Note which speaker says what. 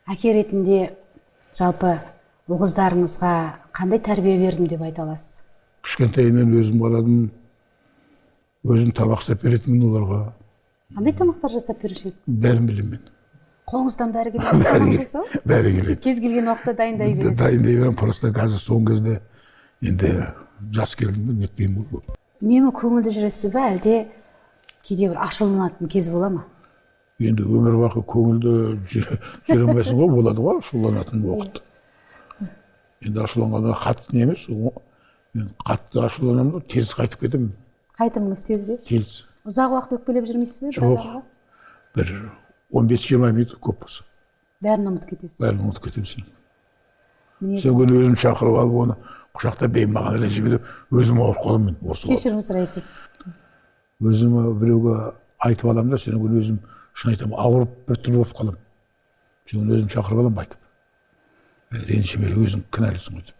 Speaker 1: Әке ретінде жалпы ұл қыздарыңызға қандай тәрбие бердім деп айта аласыз?
Speaker 2: Кішкентайымнан өзім қарадым, өзім тамақ істеп беретінмін оларға.
Speaker 1: Қандай тамақтар жасап беруші едіңіз?
Speaker 2: Бәрін білемін мен.
Speaker 1: Қолыңыздан бәрі келеді ме тамақ жасау?
Speaker 2: Бәрі келеді.
Speaker 1: Кез келген уақытта дайындай бересіз.
Speaker 2: Дайындай беремін. Просто қазір соңғы кезде енді жас келдім ба, нетпеймін ғой көп.
Speaker 1: Үнемі көңілді жүресіз бе, әлде кейде бір ашуланатын кез бола ма?
Speaker 2: Енді өмір бақи көңілді жүре алмайсың ғой, болады ғой ашуланатын уақыт. Енді ашуланғанда қатты не емес, мен қатты ашуланамын да, тез қайтып кетемін.
Speaker 1: Қайтымыңыз тез бе?
Speaker 2: Тез.
Speaker 1: Ұзақ уақыт өкпелеп жүрмейсіз бе бір
Speaker 2: Жоқ.
Speaker 1: адамға?
Speaker 2: Бір 15-20 минут көп болса.
Speaker 1: Бәрін ұмытып кетесіз.
Speaker 2: Бәрін ұмытып кетемін сен.
Speaker 1: Мінезіңіз.
Speaker 2: Сол күні өзім шақырып алып, оны құшақтап, ей, маған ренжіме деп, өзім ауырып қаламын мен ұрысып алып.
Speaker 1: Кешірім сұрайсыз.
Speaker 2: Өзім біреуге айтып аламын да, содан кейін өзім, шын айтамын, ауырып, біртүрлі болып қаламын. Содан өзім шақырып аламын айтып, ренжіме, өзің кінәлісің ғой деп.